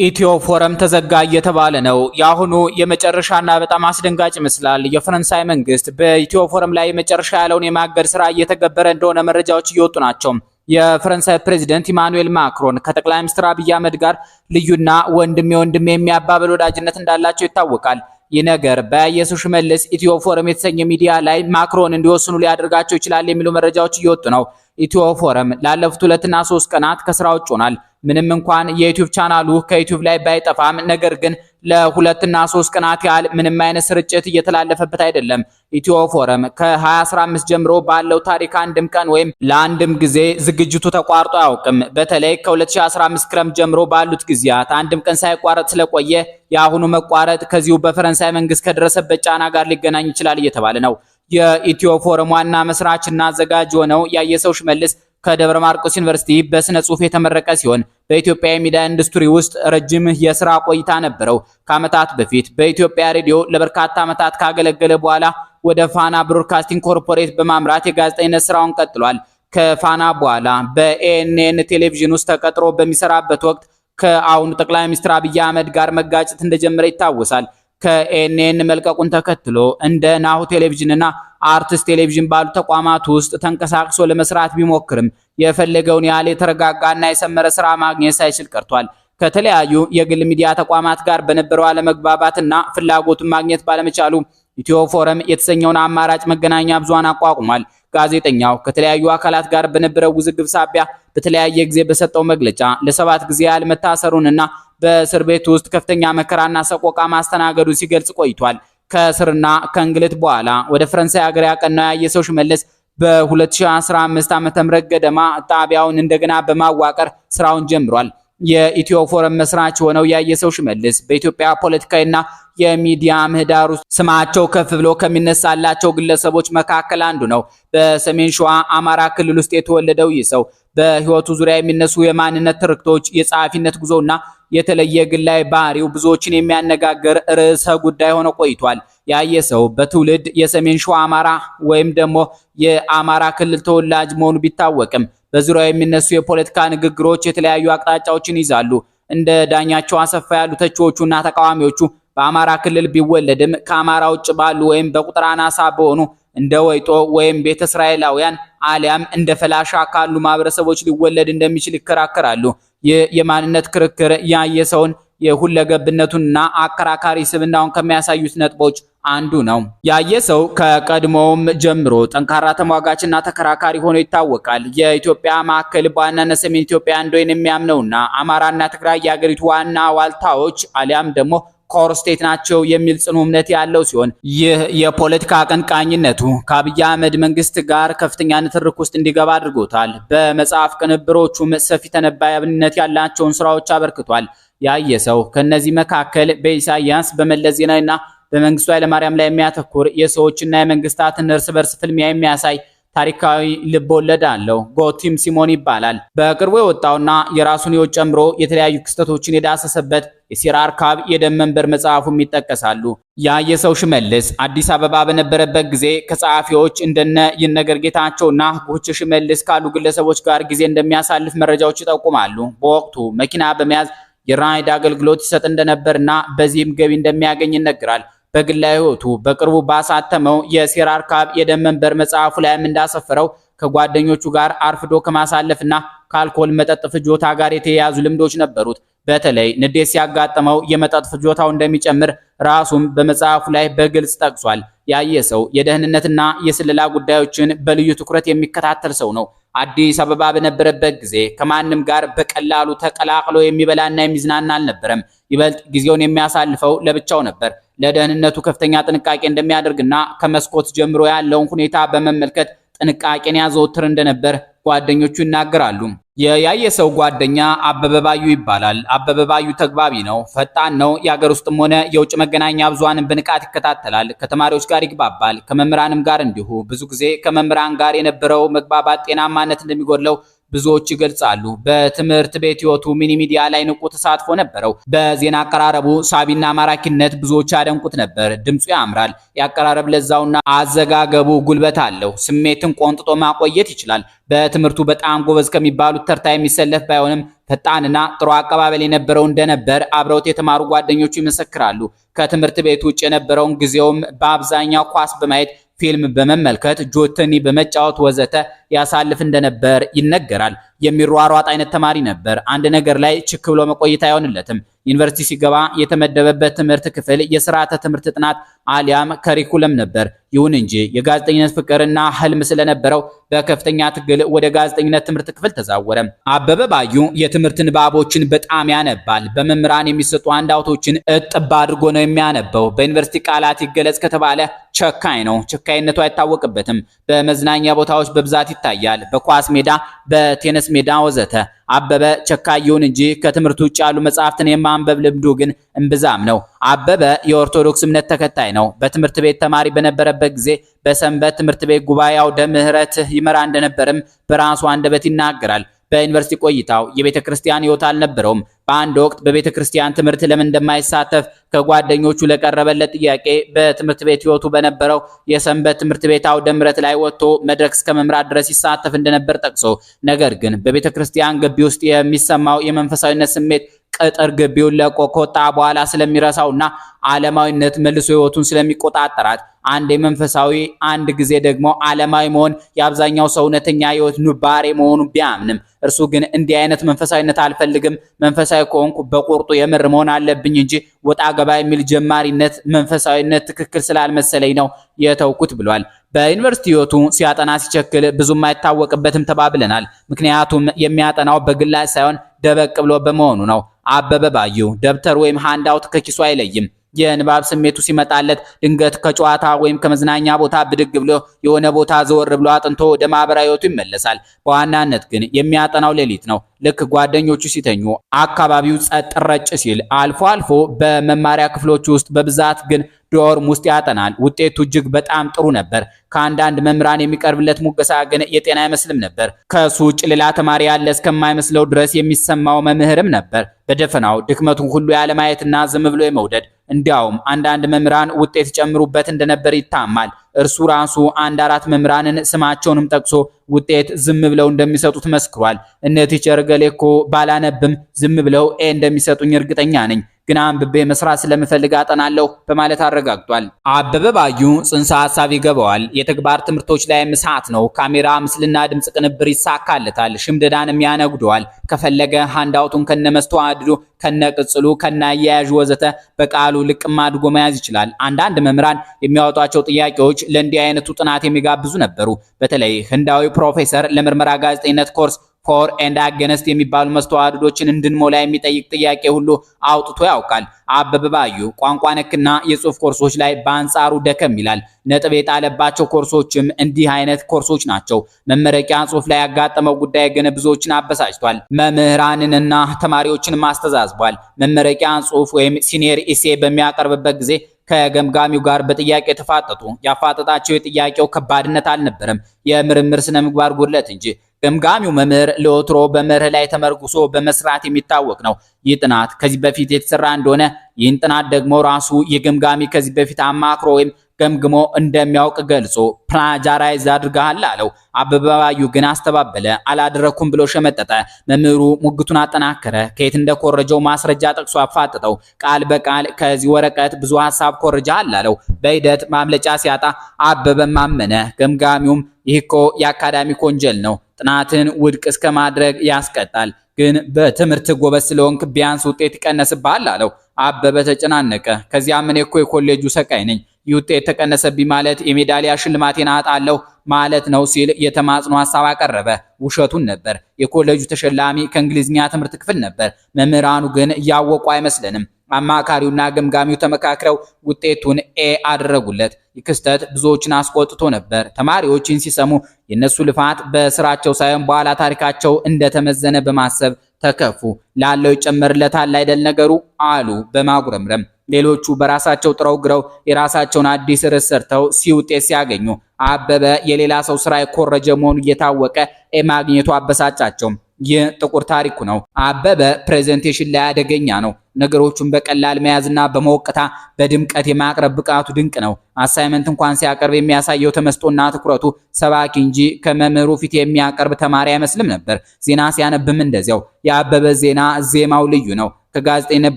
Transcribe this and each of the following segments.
ኢትዮ ፎረም ተዘጋ እየተባለ ነው። የአሁኑ የመጨረሻና በጣም አስደንጋጭ ይመስላል። የፈረንሳይ መንግስት በኢትዮ ፎረም ላይ የመጨረሻ ያለውን የማገድ ስራ እየተገበረ እንደሆነ መረጃዎች እየወጡ ናቸው። የፈረንሳይ ፕሬዚደንት ኢማኑኤል ማክሮን ከጠቅላይ ሚኒስትር አብይ አህመድ ጋር ልዩና ወንድሜ ወንድሜ የሚያባብል ወዳጅነት እንዳላቸው ይታወቃል። ይህ ነገር በያየሰው ሽመልስ ኢትዮ ፎረም የተሰኘ ሚዲያ ላይ ማክሮን እንዲወስኑ ሊያደርጋቸው ይችላል የሚሉ መረጃዎች እየወጡ ነው። ኢትዮ ፎረም ላለፉት 2 እና 3 ቀናት ከስራ ውጭ ሆኗል። ምንም እንኳን የዩቲዩብ ቻናሉ ከዩቲዩብ ላይ ባይጠፋም፣ ነገር ግን ለ2 እና 3 ቀናት ያህል ምንም አይነት ስርጭት እየተላለፈበት አይደለም። ኢትዮ ፎረም ከ2015 ጀምሮ ባለው ታሪክ አንድም ቀን ወይም ለአንድም ጊዜ ዝግጅቱ ተቋርጦ አያውቅም። በተለይ ከ2015 ክረምት ጀምሮ ባሉት ጊዜያት አንድም ቀን ሳይቋረጥ ስለቆየ የአሁኑ መቋረጥ ከዚሁ በፈረንሳይ መንግስት ከደረሰበት ጫና ጋር ሊገናኝ ይችላል እየተባለ ነው። የኢትዮ ፎረም ዋና መስራችና አዘጋጅ የሆነው ያየሰው ሽመልስ ከደብረ ማርቆስ ዩኒቨርሲቲ በስነ ጽሁፍ የተመረቀ ሲሆን በኢትዮጵያ የሚዲያ ኢንዱስትሪ ውስጥ ረጅም የስራ ቆይታ ነበረው። ከዓመታት በፊት በኢትዮጵያ ሬዲዮ ለበርካታ ዓመታት ካገለገለ በኋላ ወደ ፋና ብሮድካስቲንግ ኮርፖሬት በማምራት የጋዜጠኝነት ስራውን ቀጥሏል። ከፋና በኋላ በኤኤንኤን ቴሌቪዥን ውስጥ ተቀጥሮ በሚሰራበት ወቅት ከአሁኑ ጠቅላይ ሚኒስትር አብይ አህመድ ጋር መጋጨት እንደጀመረ ይታወሳል። ከኤኤንኤን መልቀቁን ተከትሎ እንደ ናሁ ቴሌቪዥንና አርትስ ቴሌቪዥን ባሉ ተቋማት ውስጥ ተንቀሳቅሶ ለመስራት ቢሞክርም የፈለገውን ያህል የተረጋጋና የሰመረ ስራ ማግኘት ሳይችል ቀርቷል። ከተለያዩ የግል ሚዲያ ተቋማት ጋር በነበረው አለመግባባትና ፍላጎቱን ማግኘት ባለመቻሉ ኢትዮ ፎረም የተሰኘውን አማራጭ መገናኛ ብዙሃን አቋቁሟል። ጋዜጠኛው ከተለያዩ አካላት ጋር በነበረው ውዝግብ ሳቢያ በተለያየ ጊዜ በሰጠው መግለጫ ለ7 ጊዜ ያህል መታሰሩንና በእስር ቤት ውስጥ ከፍተኛ መከራና ሰቆቃ ማስተናገዱ ሲገልጽ ቆይቷል። ከእስርና ከእንግልት በኋላ ወደ ፈረንሳይ ሀገር ያቀናው ያየሰው ሽመልስ በ2015 ዓ.ም ገደማ ጣቢያውን እንደገና በማዋቀር ስራውን ጀምሯል። የኢትዮ ፎረም መስራች የሆነው ያየሰው ሽመልስ በኢትዮጵያ ፖለቲካዊና የሚዲያ ምህዳር ውስጥ ስማቸው ከፍ ብሎ ከሚነሳላቸው ግለሰቦች መካከል አንዱ ነው። በሰሜን ሸዋ አማራ ክልል ውስጥ የተወለደው ይህ ሰው በህይወቱ ዙሪያ የሚነሱ የማንነት ትርክቶች፣ የጸሐፊነት ጉዞና የተለየ ግላዊ ባህሪው ብዙዎችን የሚያነጋግር ርዕሰ ጉዳይ ሆኖ ቆይቷል። ያየሰው በትውልድ የሰሜን ሸዋ አማራ ወይም ደግሞ የአማራ ክልል ተወላጅ መሆኑ ቢታወቅም በዙሪያው የሚነሱ የፖለቲካ ንግግሮች የተለያዩ አቅጣጫዎችን ይዛሉ። እንደ ዳኛቸው አሰፋ ያሉ ተቺዎቹና ተቃዋሚዎቹ በአማራ ክልል ቢወለድም ከአማራ ውጭ ባሉ ወይም በቁጥር አናሳ በሆኑ እንደ ወይጦ ወይም ቤተ እስራኤላውያን አሊያም እንደ ፈላሻ ካሉ ማህበረሰቦች ሊወለድ እንደሚችል ይከራከራሉ። ይህ የማንነት ክርክር ያየሰውን የሁለገብነቱንና አከራካሪ ስብዕናውን ከሚያሳዩት ነጥቦች አንዱ ነው። ያየሰው ከቀድሞውም ጀምሮ ጠንካራ ተሟጋችና ተከራካሪ ሆኖ ይታወቃል። የኢትዮጵያ ማዕከል በዋናነት ሰሜን ኢትዮጵያ እንደሆነ የሚያምነውና አማራና ትግራይ የአገሪቱ ዋና ዋልታዎች አሊያም ደግሞ core state ናቸው የሚል ጽኑ እምነት ያለው ሲሆን ይህ የፖለቲካ አቀንቃኝነቱ ከአብይ አህመድ መንግስት ጋር ከፍተኛ ንትርክ ውስጥ እንዲገባ አድርጎታል። በመጽሐፍ ቅንብሮቹም ሰፊ ተነባቢነት ያላቸውን ስራዎች አበርክቷል። ያየሰው ከነዚህ መካከል በኢሳያስ፣ በመለስ ዜናዊና በመንግስቱ ኃይለማርያም ላይ የሚያተኩር የሰዎችና የመንግስታትን እርስ በርስ ፍልሚያ የሚያሳይ ታሪካዊ ልቦለድ አለው። ጎቲም ሲሞን ይባላል። በቅርቡ የወጣውና የራሱን ሕይወት ጨምሮ የተለያዩ ክስተቶችን የዳሰሰበት የሴራ አርካብ የደም መንበር መጽሐፉም ይጠቀሳሉ። ያየሰው ሽመልስ አዲስ አበባ በነበረበት ጊዜ ከጸሐፊዎች እንደነ ይነገር ጌታቸውና ጉች ሽመልስ ካሉ ግለሰቦች ጋር ጊዜ እንደሚያሳልፍ መረጃዎች ይጠቁማሉ። በወቅቱ መኪና በመያዝ የራይድ አገልግሎት ይሰጥ እንደነበርና በዚህም ገቢ እንደሚያገኝ ይነገራል። በግላዊ ሕይወቱ በቅርቡ ባሳተመው የሴራ አርካብ የደም መንበር መጽሐፉ ላይም እንዳሰፈረው ከጓደኞቹ ጋር አርፍዶ ከማሳለፍና ከአልኮል መጠጥ ፍጆታ ጋር የተያያዙ ልምዶች ነበሩት። በተለይ ንዴት ሲያጋጥመው የመጠጥ ፍጆታው እንደሚጨምር ራሱም በመጽሐፉ ላይ በግልጽ ጠቅሷል። ያየሰው የደህንነትና የስለላ ጉዳዮችን በልዩ ትኩረት የሚከታተል ሰው ነው። አዲስ አበባ በነበረበት ጊዜ ከማንም ጋር በቀላሉ ተቀላቅሎ የሚበላና የሚዝናና አልነበረም። ይበልጥ ጊዜውን የሚያሳልፈው ለብቻው ነበር። ለደህንነቱ ከፍተኛ ጥንቃቄ እንደሚያደርግና ከመስኮት ጀምሮ ያለውን ሁኔታ በመመልከት ጥንቃቄን ያዘወትር እንደነበር ጓደኞቹ ይናገራሉ። የያየሰው ጓደኛ አበበ ባዩ ይባላል። አበበ ባዩ ተግባቢ ነው፣ ፈጣን ነው። የሀገር ውስጥም ሆነ የውጭ መገናኛ ብዙሃንን በንቃት ይከታተላል። ከተማሪዎች ጋር ይግባባል፣ ከመምህራንም ጋር እንዲሁ። ብዙ ጊዜ ከመምህራን ጋር የነበረው መግባባት ጤናማነት እንደሚጎድለው ብዙዎች ይገልጻሉ። በትምህርት ቤት ህይወቱ mini media ላይ ንቁ ተሳትፎ ነበረው። በዜና አቀራረቡ ሳቢና ማራኪነት ብዙዎች ያደንቁት ነበር። ድምፁ ያምራል። የአቀራረብ ለዛውና አዘጋገቡ ጉልበት አለው። ስሜትን ቆንጥጦ ማቆየት ይችላል። በትምህርቱ በጣም ጎበዝ ከሚባሉት ተርታ የሚሰለፍ ባይሆንም ፈጣንና ጥሩ አቀባበል የነበረው እንደነበር አብረውት የተማሩ ጓደኞቹ ይመሰክራሉ። ከትምህርት ቤት ውጭ የነበረውን ጊዜውም በአብዛኛው ኳስ በማየት፣ ፊልም በመመልከት፣ ጆተኒ በመጫወት ወዘተ ያሳልፍ እንደነበር ይነገራል። የሚሯሯጥ አይነት ተማሪ ነበር። አንድ ነገር ላይ ችክ ብሎ መቆየት አይሆንለትም። ዩኒቨርሲቲ ሲገባ የተመደበበት ትምህርት ክፍል የስርዓተ ትምህርት ጥናት አሊያም curriculum ነበር። ይሁን እንጂ የጋዜጠኝነት ፍቅርና ህልም ስለነበረው በከፍተኛ ትግል ወደ ጋዜጠኝነት ትምህርት ክፍል ተዛወረ። አበበ ባዩ የትምህርት ንባቦችን በጣም ያነባል። በመምህራን የሚሰጡ handout ኦችን እጥብ አድርጎ ነው የሚያነበው። በዩኒቨርሲቲ ቃላት ይገለጽ ከተባለ ቸካይ ነው። ቸካይነቱ አይታወቅበትም። በመዝናኛ ቦታዎች በብዛት ይታያል። በኳስ ሜዳ፣ በቴኒስ ሜዳ ወዘተ። አበበ ቸካይ ይሁን እንጂ ከትምህርት ውጭ ያሉ መጽሐፍትን የማንበብ ልምዱ ግን እምብዛም ነው። አበበ የኦርቶዶክስ እምነት ተከታይ ነው። በትምህርት ቤት ተማሪ በነበረበት ጊዜ በሰንበት ትምህርት ቤት ጉባኤ አውደ ምሕረት ይመራ እንደነበርም በራሱ አንደበት ይናገራል። በዩኒቨርሲቲ ቆይታው የቤተ ክርስቲያን ሕይወት አልነበረውም። በአንድ ወቅት በቤተ ክርስቲያን ትምህርት ለምን እንደማይሳተፍ ከጓደኞቹ ለቀረበለት ጥያቄ በትምህርት ቤት ሕይወቱ በነበረው የሰንበት ትምህርት ቤት አውደ ምሕረት ላይ ወጥቶ መድረክ እስከ መምራት ድረስ ይሳተፍ እንደነበር ጠቅሶ፣ ነገር ግን በቤተ ክርስቲያን ግቢ ውስጥ የሚሰማው የመንፈሳዊነት ስሜት ቅጥር ግቢውን ለቆ ከወጣ በኋላ ስለሚረሳውና ዓለማዊነት መልሶ ሕይወቱን ስለሚቆጣጠራት፣ አንድ የመንፈሳዊ አንድ ጊዜ ደግሞ ዓለማዊ መሆን የአብዛኛው ሰው እውነተኛ ሕይወት ኑባሬ መሆኑን ቢያምንም፣ እርሱ ግን እንዲህ አይነት መንፈሳዊነት አልፈልግም፣ መንፈሳዊ ከሆንኩ በቁርጡ የምር መሆን አለብኝ እንጂ ወጣ ገባ የሚል ጀማሪነት መንፈሳዊነት ትክክል ስላልመሰለኝ ነው የተውኩት ብሏል። በዩኒቨርሲቲ ሕይወቱ ሲያጠና ሲቸክል ብዙም አይታወቅበትም ተባብለናል። ምክንያቱም የሚያጠናው በግላጭ ሳይሆን ደበቅ ብሎ በመሆኑ ነው። አበበ ባዩ ደብተር ወይም handout ከኪሱ አይለይም። የንባብ ስሜቱ ሲመጣለት ድንገት ከጨዋታ ወይም ከመዝናኛ ቦታ ብድግ ብሎ የሆነ ቦታ ዘወር ብሎ አጥንቶ ወደ ማህበራዊ ሕይወቱ ይመለሳል። በዋናነት ግን የሚያጠናው ሌሊት ነው። ልክ ጓደኞቹ ሲተኙ፣ አካባቢው ጸጥ ረጭ ሲል፣ አልፎ አልፎ በመማሪያ ክፍሎች ውስጥ፣ በብዛት ግን dorm ውስጥ ያጠናል። ውጤቱ እጅግ በጣም ጥሩ ነበር። ከአንዳንድ መምህራን የሚቀርብለት ሙገሳ ግን የጤና አይመስልም ነበር። ከሱ ውጭ ሌላ ተማሪ ያለ እስከማይመስለው ድረስ የሚሰማው መምህርም ነበር። በደፈናው ድክመቱን ሁሉ ያለማየትና ዝም ብሎ የመውደድ፣ እንዲያውም አንዳንድ መምህራን ውጤት ጨምሩበት እንደነበር ይታማል። እርሱ ራሱ አንድ አራት መምህራንን ስማቸውንም ጠቅሶ ውጤት ዝም ብለው እንደሚሰጡት መስክሯል። እነ teacher ገሌ እኮ ባላነብም ዝም ብለው A እንደሚሰጡኝ እርግጠኛ ነኝ፣ ግን አንብቤ መስራት ስለምፈልግ አጠናለሁ በማለት አረጋግጧል። አበበ ባዩ ጽንሰ ሀሳብ ይገባዋል። የተግባር ትምህርቶች ላይ እሳት ነው። ካሜራ፣ ምስልና ድምጽ ቅንብር ይሳካለታል። ሽምደዳንም ያነጉደዋል። ከፈለገ handout ኡን ከነመስተዋድዱ፣ ከነቅጽሉ፣ ከነአያያዡ ወዘተ በቃሉ ልቅም አድርጎ መያዝ ይችላል። አንዳንድ መምህራን የሚያወጧቸው ጥያቄዎች ለእንዲህ አይነቱ ጥናት የሚጋብዙ ነበሩ። በተለይ ህንዳዊ ፕሮፌሰር ለምርመራ ጋዜጠኝነት ኮርስ for and against የሚባሉ መስተዋድዶችን እንድንሞላ የሚጠይቅ ጥያቄ ሁሉ አውጥቶ ያውቃል። አበበ ባዩ ቋንቋ ነክና የጽሁፍ ኮርሶች ላይ በአንጻሩ ደከም ይላል። ነጥብ የጣለባቸው ኮርሶችም እንዲህ አይነት ኮርሶች ናቸው። መመረቂያ ጽሁፍ ላይ ያጋጠመው ጉዳይ ግን ብዙዎችን አበሳጭቷል። መምህራንንና ተማሪዎችን አስተዛዝቧል። መመረቂያ ጽሁፍ ወይም senior essay በሚያቀርብበት ጊዜ ከገምጋሚው ጋር በጥያቄ ተፋጠጡ። ያፋጠጣቸው የጥያቄው ከባድነት አልነበረም፣ የምርምር ስነ ምግባር ጉድለት እንጂ። ገምጋሚው መምህር ለወትሮ በመርህ ላይ ተመርኩዞ በመስራት የሚታወቅ ነው። ይህ ጥናት ከዚህ በፊት የተሰራ እንደሆነ፣ ይህን ጥናት ደግሞ ራሱ የገምጋሚ ከዚህ በፊት አማክሮ ወይም ገምግሞ እንደሚያውቅ ገልጾ plagiarize አድርገሃል አለው። አበበ ባዩ ግን አስተባበለ። አላደረኩም ብሎ ሸመጠጠ። መምህሩ ሙግቱን አጠናከረ። ከየት እንደኮረጀው ማስረጃ ጠቅሶ አፋጠጠው። ቃል በቃል ከዚህ ወረቀት ብዙ ሀሳብ ኮርጀሃል አለው። በሂደት ማምለጫ ሲያጣ አበበም አመነ። ገምጋሚውም ይህ እኮ የአካዳሚክ ወንጀል ነው፣ ጥናትን ውድቅ እስከ ማድረግ ያስቀጣል፣ ግን በትምህርት ጎበዝ ስለሆንክ ቢያንስ ውጤት ይቀነስብሃል አለው። አበበ ተጨናነቀ። ከዚያም እኔ እኮ የኮሌጁ ሰቃይ ነኝ፣ ይህ ውጤት ተቀነሰብኝ ማለት የሜዳሊያ ሽልማቴን አጣለሁ ማለት ነው ሲል የተማጽኖ ሀሳብ አቀረበ። ውሸቱን ነበር። የኮሌጁ ተሸላሚ ከእንግሊዝኛ ትምህርት ክፍል ነበር። መምህራኑ ግን እያወቁ አይመስለንም። አማካሪውና ገምጋሚው ተመካክረው ውጤቱን A አደረጉለት። ይህ ክስተት ብዙዎችን አስቆጥቶ ነበር። ተማሪዎችን ሲሰሙ የነሱ ልፋት በስራቸው ሳይሆን በኋላ ታሪካቸው እንደተመዘነ በማሰብ ተከፉ። ላለው ይጨመርለታል አይደል ነገሩ አሉ በማጉረምረም። ሌሎቹ በራሳቸው ጥረው ግረው የራሳቸውን አዲስ ርዕስ ሰርተው C ውጤት ሲያገኙ አበበ የሌላ ሰው ስራ የኮረጀ መሆኑ እየታወቀ A ማግኘቱ አበሳጫቸው። ይህ ጥቁር ታሪኩ ነው። አበበ presentation ላይ አደገኛ ነው። ነገሮቹን በቀላል መያዝና በሞቅታ በድምቀት የማቅረብ ብቃቱ ድንቅ ነው። Assignment እንኳን ሲያቀርብ የሚያሳየው ተመስጦና ትኩረቱ ሰባኪ እንጂ ከመምህሩ ፊት የሚያቀርብ ተማሪ አይመስልም ነበር። ዜና ሲያነብም እንደዚያው። የአበበ ዜና ዜማው ልዩ ነው። ከጋዜጠኝነት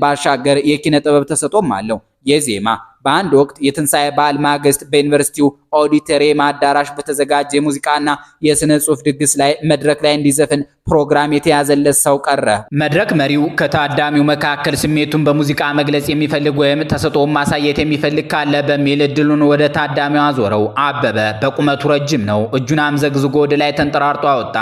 ባሻገር የኪነ ጥበብ ተሰጥኦም አለው። የዜማ በአንድ ወቅት የትንሣኤ በዓል ማግስት በዩኒቨርሲቲው auditorium አዳራሽ በተዘጋጀ የሙዚቃና የስነ ጽሑፍ ድግስ ላይ መድረክ ላይ እንዲዘፍን ፕሮግራም የተያዘለት ሰው ቀረ። መድረክ መሪው ከታዳሚው መካከል ስሜቱን በሙዚቃ መግለጽ የሚፈልግ ወይም ተሰጥኦውን ማሳየት የሚፈልግ ካለ በሚል እድሉን ወደ ታዳሚው አዞረው። አበበ በቁመቱ ረጅም ነው። እጁን አምዘግዝጎ ወደ ላይ ተንጠራርጦ አወጣ።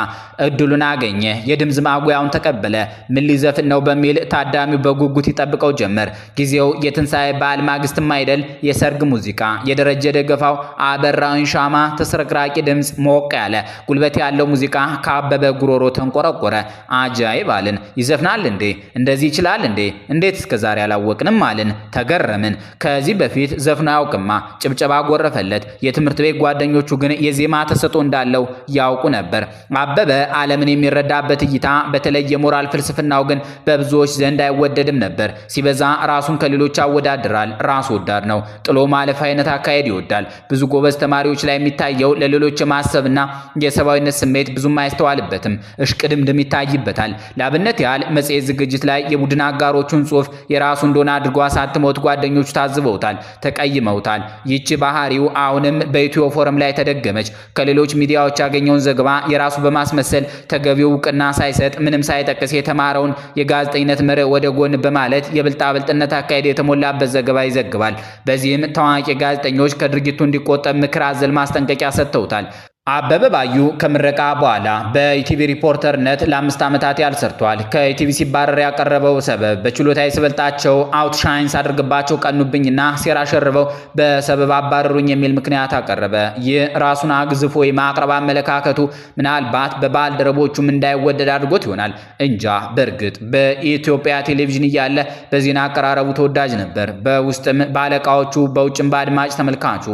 እድሉን አገኘ። የድምፅ ማጉያውን ተቀበለ። ምን ሊዘፍን ነው በሚል ታዳሚው በጉጉት ይጠብቀው ጀመር። ጊዜው የትንሣኤ በዓል ማግስትም አይደል የሰርግ ሙዚቃ። የደረጀ ደገፋው አበራውን ሻማ ተስረቅራቂ ድምፅ ሞቅ ያለ ጉልበት ያለው ሙዚቃ ከአበበ ጉሮሮ ተንቆረቆረ። አጃይብ አልን። ይዘፍናል እንዴ? እንደዚህ ይችላል እንዴ? እንዴት እስከዛሬ አላወቅንም አልን። ተገረምን። ከዚህ በፊት ዘፍኖ አያውቅማ። ጭብጨባ ጎረፈለት። የትምህርት ቤት ጓደኞቹ ግን የዜማ ተሰጥኦ እንዳለው ያውቁ ነበር። አበበ ዓለምን የሚረዳበት እይታ፣ በተለይ የሞራል ፍልስፍናው ግን በብዙዎች ዘንድ አይወደድም ነበር። ሲበዛ ራሱን ከሌሎች ያወዳድራል። ራስ ወዳድ ነው። ጥሎ ማለፍ አይነት አካሄድ ይወዳል። ብዙ ጎበዝ ተማሪዎች ላይ የሚታየው ለሌሎች የማሰብና የሰብአዊነት ስሜት ብዙም አይስተዋልበትም። እሽቅድምድም ይታይበታል። ለአብነት ያህል መጽሔት ዝግጅት ላይ የቡድን አጋሮቹን ጽሑፍ የራሱ እንደሆነ አድርጎ አሳትመውት ጓደኞቹ ታዝበውታል፣ ተቀይመውታል። ይቺ ባህሪው አሁንም በኢትዮ ፎረም ላይ ተደገመች። ከሌሎች ሚዲያዎች ያገኘውን ዘገባ የራሱ በማስመሰል ተገቢው እውቅና ሳይሰጥ ምንም ሳይጠቅስ የተማረውን የጋዜጠኝነት መርህ ወደ ጎን በማለት የብልጣብልጥነት አካሄድ የተሞላበት ዘገባ ይዘግባል። በዚህም ታዋቂ ጋዜጠኞች ከድርጊቱ እንዲቆጠብ ምክር አዘል ማስጠንቀቂያ ሰጥተውታል። አበበ ባዩ ከምረቃ በኋላ በኢቲቪ ሪፖርተርነት ለ5 ዓመታት ያህል ሰርቷል። ከኢቲቪ ሲባረር ያቀረበው ሰበብ በችሎታዬ ስበልጣቸው outshine ሳደርግባቸው ቀኑብኝና ሴራ ሸርበው በሰበብ አባረሩኝ የሚል ምክንያት አቀረበ። ይህ ራሱን አግዝፎ የማቅረብ አመለካከቱ ምናልባት በባልደረቦቹም እንዳይወደድ አድርጎት ይሆናል። እንጃ። በእርግጥ በኢትዮጵያ ቴሌቪዥን እያለ በዜና አቀራረቡ ተወዳጅ ነበር። በውስጥም በአለቃዎቹ፣ በውጭም በአድማጭ ተመልካቹ።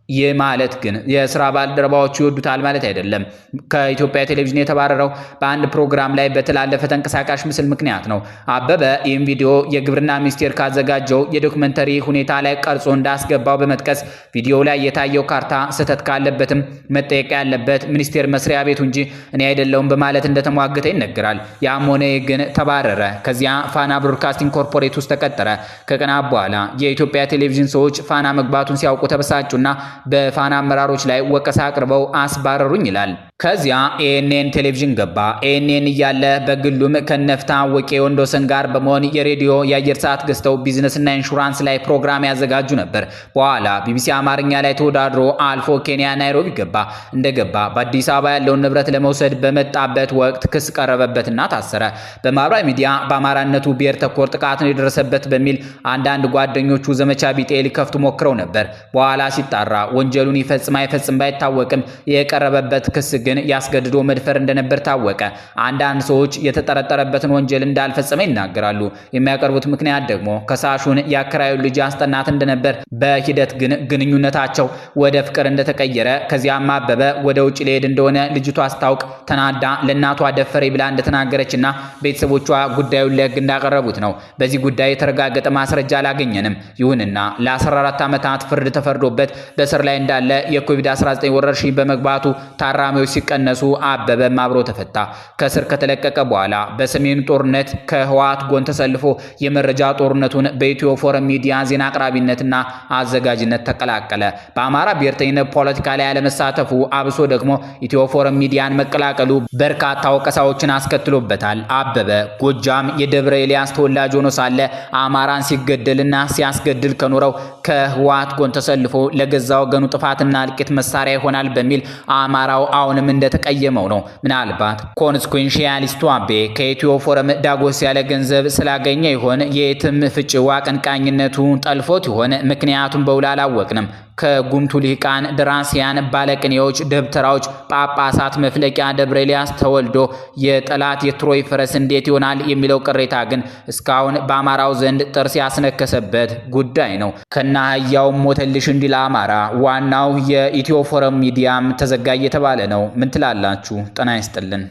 ይህ ማለት ግን የስራ ባልደረባዎቹ ይወዱታል ማለት አይደለም። ከኢትዮጵያ ቴሌቪዥን የተባረረው በአንድ ፕሮግራም ላይ በተላለፈ ተንቀሳቃሽ ምስል ምክንያት ነው። አበበ ይህም ቪዲዮ የግብርና ሚኒስቴር ካዘጋጀው የዶክመንተሪ ሁኔታ ላይ ቀርጾ እንዳስገባው በመጥቀስ ቪዲዮ ላይ የታየው ካርታ ስህተት ካለበትም መጠየቅ ያለበት ሚኒስቴር መስሪያ ቤቱ እንጂ እኔ አይደለሁም በማለት እንደተሟገተ ይነገራል። ያም ሆነ ግን ተባረረ። ከዚያ ፋና ብሮድካስቲንግ ኮርፖሬት ውስጥ ተቀጠረ። ከቀናት በኋላ የኢትዮጵያ ቴሌቪዥን ሰዎች ፋና መግባቱን ሲያውቁ ተበሳጩና በፋና አመራሮች ላይ ወቀሳ አቅርበው አስባረሩኝ ይላል። ከዚያ ኤኤንኤን ቴሌቪዥን ገባ። ኤኤንኤን እያለ በግሉም ከነፍታ ወቄ ወንዶሰን ጋር በመሆን የሬዲዮ የአየር ሰዓት ገዝተው ቢዝነስና ኢንሹራንስ ላይ ፕሮግራም ያዘጋጁ ነበር። በኋላ ቢቢሲ አማርኛ ላይ ተወዳድሮ አልፎ ኬንያ ናይሮቢ ገባ። እንደገባ በአዲስ አበባ ያለውን ንብረት ለመውሰድ በመጣበት ወቅት ክስ ቀረበበትና ታሰረ። በማህበራዊ ሚዲያ በአማራነቱ ብሔር ተኮር ጥቃት ነው የደረሰበት በሚል አንዳንድ ጓደኞቹ ዘመቻ ቢጤ ሊከፍቱ ሞክረው ነበር። በኋላ ሲጣራ ወንጀሉን ይፈጽም አይፈጽም ባይታወቅም የቀረበበት ክስ ግን ያስገድዶ መድፈር እንደነበር ታወቀ። አንዳንድ ሰዎች የተጠረጠረበትን ወንጀል እንዳልፈጸመ ይናገራሉ። የሚያቀርቡት ምክንያት ደግሞ ከሳሹን የአከራዩን ልጅ አስጠናት እንደነበር፣ በሂደት ግን ግንኙነታቸው ወደ ፍቅር እንደተቀየረ፣ ከዚያም አበበ ወደ ውጭ ሊሄድ እንደሆነ ልጅቷ አስታውቅ ተናዳ ለእናቷ ደፈሬ ብላ እንደተናገረችና ቤተሰቦቿ ጉዳዩን ለሕግ እንዳቀረቡት ነው። በዚህ ጉዳይ የተረጋገጠ ማስረጃ አላገኘንም። ይሁንና ለ14 ዓመታት ፍርድ ተፈርዶበት በእስር ላይ እንዳለ የኮቪድ-19 ወረርሽኝ በመግባቱ ታራሚዎች ሲቀነሱ አበበም አብሮ ተፈታ። ከእስር ከተለቀቀ በኋላ በሰሜኑ ጦርነት ከህወሓት ጎን ተሰልፎ የመረጃ ጦርነቱን በኢትዮ ፎረም ሚዲያ ዜና አቅራቢነትና አዘጋጅነት ተቀላቀለ። በአማራ ብሔርተኝነት ፖለቲካ ላይ ያለመሳተፉ አብሶ ደግሞ ኢትዮ ፎረም ሚዲያን መቀላቀሉ በርካታ ወቀሳዎችን አስከትሎበታል። አበበ ጎጃም የደብረ ኤልያስ ተወላጅ ሆኖ ሳለ አማራን ሲገደልና ሲያስገድል ከኖረው ከህወሓት ጎን ተሰልፎ ለገዛ ወገኑ ጥፋትና እልቂት መሳሪያ ይሆናል በሚል አማራው አሁንም እንደተቀየመው ነው። ምናልባት consequentialist ኡ አቤ ከኢትዮ ፎረም ዳጎስ ያለ ገንዘብ ስላገኘ ይሆን? የትም ፍጭው አቀንቃኝነቱ ጠልፎት ይሆን? ምክንያት ምክንያቱም በውል አላወቅንም። ከጉምቱ ልሂቃን፣ ደራሲያን፣ ባለቅኔዎች፣ ደብተራዎች፣ ጳጳሳት መፍለቂያ ደብረ ኤልያስ ተወልዶ የጠላት የትሮይ ፈረስ እንዴት ይሆናል የሚለው ቅሬታ ግን እስካሁን በአማራው ዘንድ ጥርስ ያስነከሰበት ጉዳይ ነው። ከነ አህያውም ሞተልሽ እንዲል አማራ ዋናው የኢትዮ ፎረም ሚዲያም ተዘጋ እየተባለ ነው። ምን ትላላችሁ? ጤና ይስጥልን።